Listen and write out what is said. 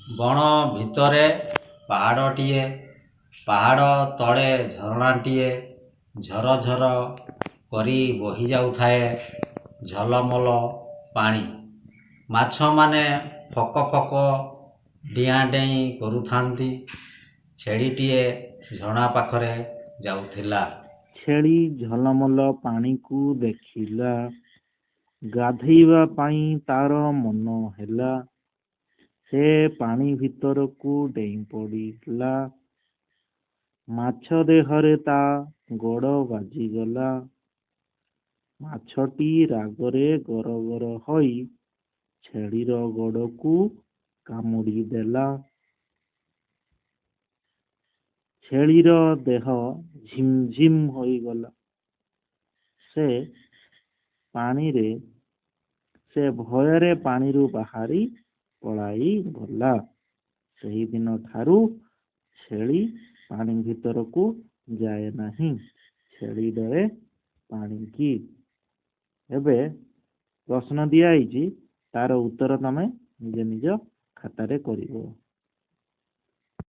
ବଣ ଭିତରେ ପାହାଡ଼ଟିଏ, ପାହାଡ଼ ତଳେ ଝରଣାଟିଏ ଝରଝର କରି ବହିଯାଉଥାଏ ଝଲମଲ ପାଣି। ମାଛମାନେ ଫକ ଫକ ଡିଆଁଡେଇଁ କରୁଥାନ୍ତି। ଛେଳିଟିଏ ଝରଣା ପାଖରେ ଯାଉଥିଲା। ଛେଳି ଝଲମଲ ପାଣିକୁ ଦେଖିଲା। ଗାଧୋଇବା ପାଇଁ ତା'ର ମନ ହେଲା। ସେ ପାଣି ଭିତରକୁ ଡେଇଁପଡ଼ିଲା। ମାଛ ଦେହରେ ତା' ଗୋଡ଼ ବାଜିଗଲା। ମାଛଟି ରାଗରେ ଗରଗର ହୋଇ ଛେଳିର ଗୋଡ଼କୁ କାମୁଡ଼ିଦେଲା। ଛେଳିର ଦେହ ଝିମ୍ଝିମ୍ ହୋଇଗଲା। ସେ ଭୟରେ ପାଣିରୁ ବାହାରି ପଳାଇଗଲା। ସେହିଦିନଠାରୁ ଛେଳି ପାଣି ଭିତରକୁ ଯାଏ ନାହିଁ। ଛେଳି ଡରେ ପାଣିକି। ଏବେ ପ୍ରଶ୍ନ ଦିଆହେଇଛି, ତାର ଉତ୍ତର ତମେ ନିଜ ନିଜ ଖାତାରେ କରିବ।